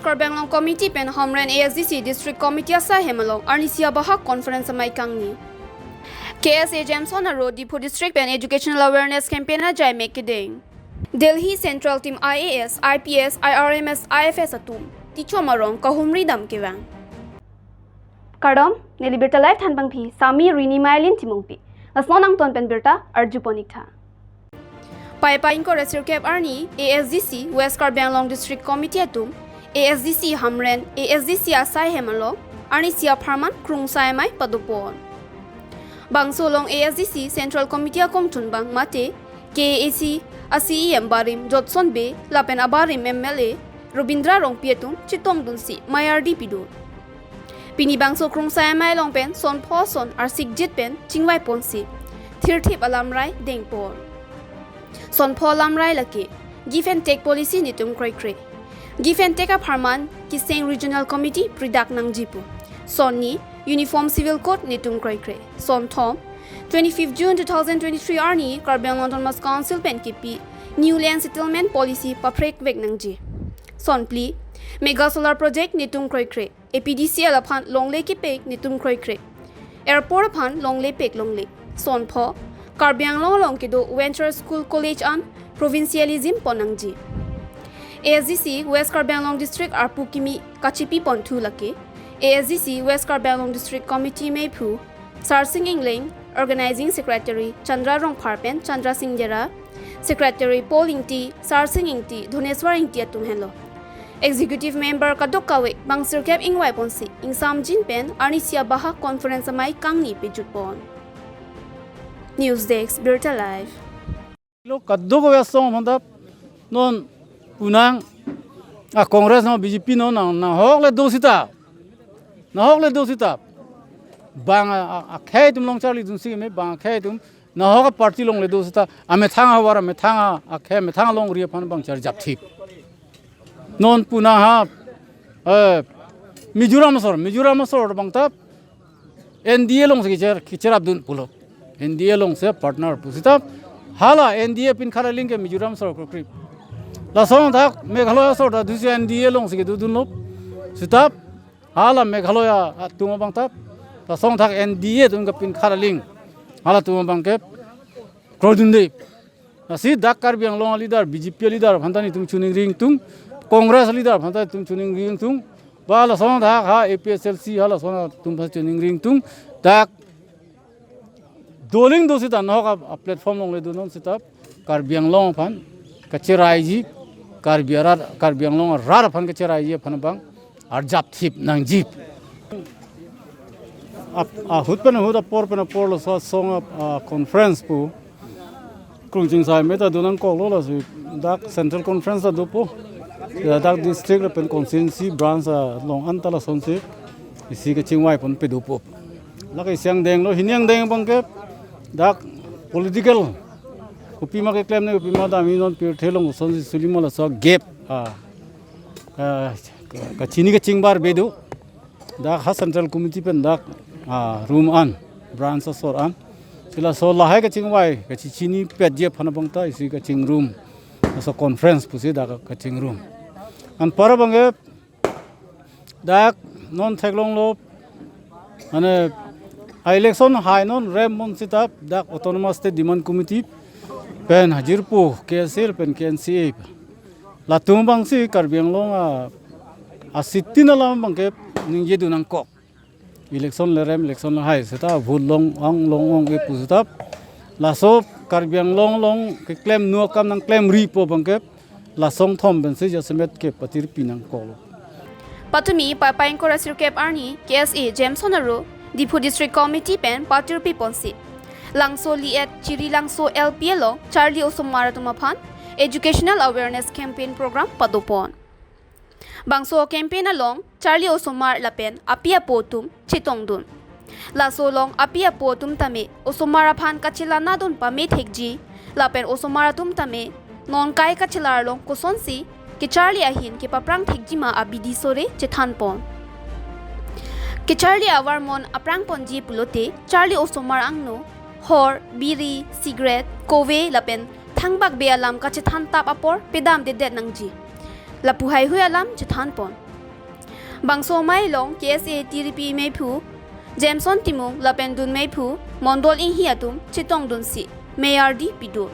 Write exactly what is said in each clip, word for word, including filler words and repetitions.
Karbi Anglong Committee pen Hamren A S D C District Committee asai hem along arnisi abahak conference amei kangni. K S A Jameson Aro Diphu District pen Educational Awareness Campaign ajai mek kedeng. Delhi Central Team I A S, I P S, I R M S, I F S atum tichom arong kahumri dam kevang. Kardom, neli Birta Live thanbangpi, Sami Rini Mailin Timungpi. Lasnon angton pen birta arjupon ik tha. Paipai ingkoi ra sirkep arni A S D C West Karbi Anglong District Committee atum A S D C Hamren A S D C asai hem along arnisi apharman krungsai amei padopon. Bangso along A S D C Central Committee akongchunbang mate K A A C a C E M barim Jotson Bey lapen abarim M L A Robindra Rongpi atum chetongdunsi mei ardi pidun. Pini bangso krungsai amei along pen sonpho ason arsikjit pen chingvaiponsi thirthip alamrai dengpon. Sonpho alamrai lake give and take policy netum kroikre. Give and take apharman keseng Regional Committee pridak nangji pu. Sonni Uniform Civil Code netum kroikre. Sonthom, twenty-fifth June two thousand twenty-three arni Karbi Anglong Autonomous Council pen kipi New Land Settlement Policy paprekvek nangji. Sonphli, Mega Solar Project netum kroikre. A P D C L aphan longle kepek netum kroikre. Airport aphan longle pek longle. Sonpho, Karbi Anglong along kedo venture school college an provincialism pon nangji. A S D C West Karbi Anglong District arpu kimi kachipi ponthu lake A S D C West Karbi Anglong District Committee meiphu Sarsing Engleng, Organizing Secretary Chandra Rongphar pen Chandra Sing Dera, Secretary Paul Ingti, Sarsing Ingti, Dhoneswar Ingti atum henlo. Executive Member kadokave bang sirkep ingvaiponsi ingsamjin pen arnisi abahak conference amei kangni pejutpon. News Desk, Birta Live. Lo kadokave asong aphan ta non punang a Congress no B J P no nang nanghok le do sita. Nanghok le do sita. Bang a, a, akhei atum long charlidunsi me bang akhei atum nanghok a party longle do sita. Amethang ahavar, amethang a, akhei amethang alongri aphan bang charjapthip. Non punang ha, eh, Mizoram asor, Mizoram asor bang ta N D A alongsi kecher, kecherapdun pulo. N D A alongsi partner pu sita. Hala N D A pinkhat aling ke Mizoram asor krokrip. Lason thak Meghalaya asor ta dusi N D A alongsi kedodunlo. Sita hala Meghalaya atum abang ta. Lason thak N D A atum ke pinkhat aling. Halatum abang ke krodunde. Lasi dak Karbi Anglong a leader, B J P a leader aphan ta netum choningri ingtung, Congress a leader aphan ta netum choningri ingtung, ba lason dak ha A P H L C ha lason atum aphan choningri ingtung, dak doling do sita nanghok a, a platform longle do non sita Karbi Anglong aphan kacheraiji, Karbi arat, Karbi Anglong arat aphan kacheraiji aphan bang arjapthip nangji. Ap-, ahut pen ahut apor pen apor laso asong a, a, conference pu krungchingsaime ta do nangkoklo, lasi dak central conference ta dopo. Ya dak district lapen constituency branch along an ta lasonsi isi kachingvaipon pedopo. Lake isi angdenglo, hini angdeng abang ke dak political kopima keklem ne kopima dam, non pirthe along sonsi sulima laso gap a, a, kachini kachingbar bedo. Dak ha central committee pen dak, a, room an, branch asor an. Si laso lahai kachingvai, kachichinipetji aphan abang ta isi kachingrum. Laso conference pusi dak kachingrum. Anpar abang ke dak non theklonglo, mane a election hai non rem mon sita dak Autonomous State Demand Committee pen hajirpo K S A pen K N C A. Latum abangsi Karbi Anglong a, a sitin alam abang ke ningjedun nangkok. Election le rem, election le hai sita vote long-ong long-ong ke pu sita. Laso Karbi Anglong along keklem nu akam nangklemripo abang ke lason thom pensi jasemet ke patirpi nangkoklo. Patumi Paipai ingkoi ra sirkep arni K S A Jameson Aro Diphu District Committee pen patirpiponsi Langso Liet Chiri Langso L P along charli osomar atum aphan educational awareness campaign program padopon. Bangso campaign along charli osomar lapen api apo atum chetongdun. Laso along api apo atum tame osomar aphan kachelanadun pame thekji lapen osomar atum tame nonkai kachelar along kosonsi kecharli ahin kepaphrang thekjima abidi sore chethanpon. Kecharli avarmon aphrangponji pulote charli osomar angno hor, biri, cigarette, kove lapen thangbak bey alam kachethantap apor pedamdedet nangji. Lapu heihui alam chethanpon. Bangso amei along K S A tiripi meiphu Jameson Timung lapen dun meiphu Mondol Inghi atum chetongdunsi mei ardi pidun.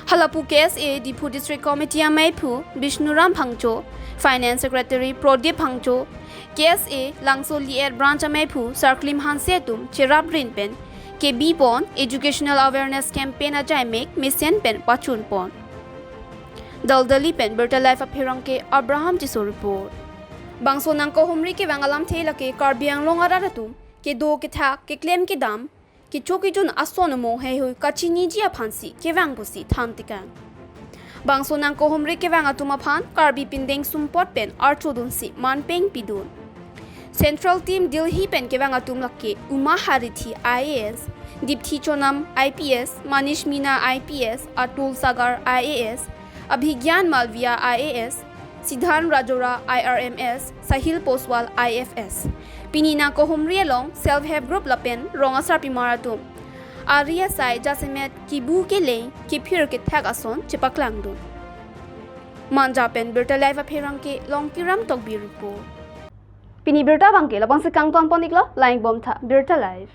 Halapu K S A Diphu District Committee ameiphu Bishnuram Phangcho, Finance Secretary Prodip Phangcho, K S A Langso Liet Branch ameiphu Sarklim Hanse atum cheraprin pen kebipon educational awareness campaign ajaimek mesen pen pachunpon. Daldali pen Birta Live apherangke Abraham Tisso report. Bangso nangkehumri kevang alamthe lake Karbi Anglong arat atum kedo kethak keklem kedam kecho kejun ason amung heihui kachiniji aphansi kevang pusi thantekang. Bangso nangkehumri kevang atum aphan Karbi pindeng sumpot pen archodunsi manpeng pidun. Central team Delhi pen kevang atum lake Uma Harithi I A S, Dipthi Chonam I P S, Manish Mina I P S, Atul Sagar I A S, Abhigyan Malviya I A S, Sidhan Rajora I R M S, Sahil Poswal I F S. Pini nangkehumri along self help group lapen rong asarpimar atum ari asai jasemet kibu keleng kiphir kethak ason chepaklangdun. Manja pen Birta Live apherangke Longkiram Tokbi report. Pini birta abangke labangsi kangtonpon iklo, lang-ik bomtha Birta Live.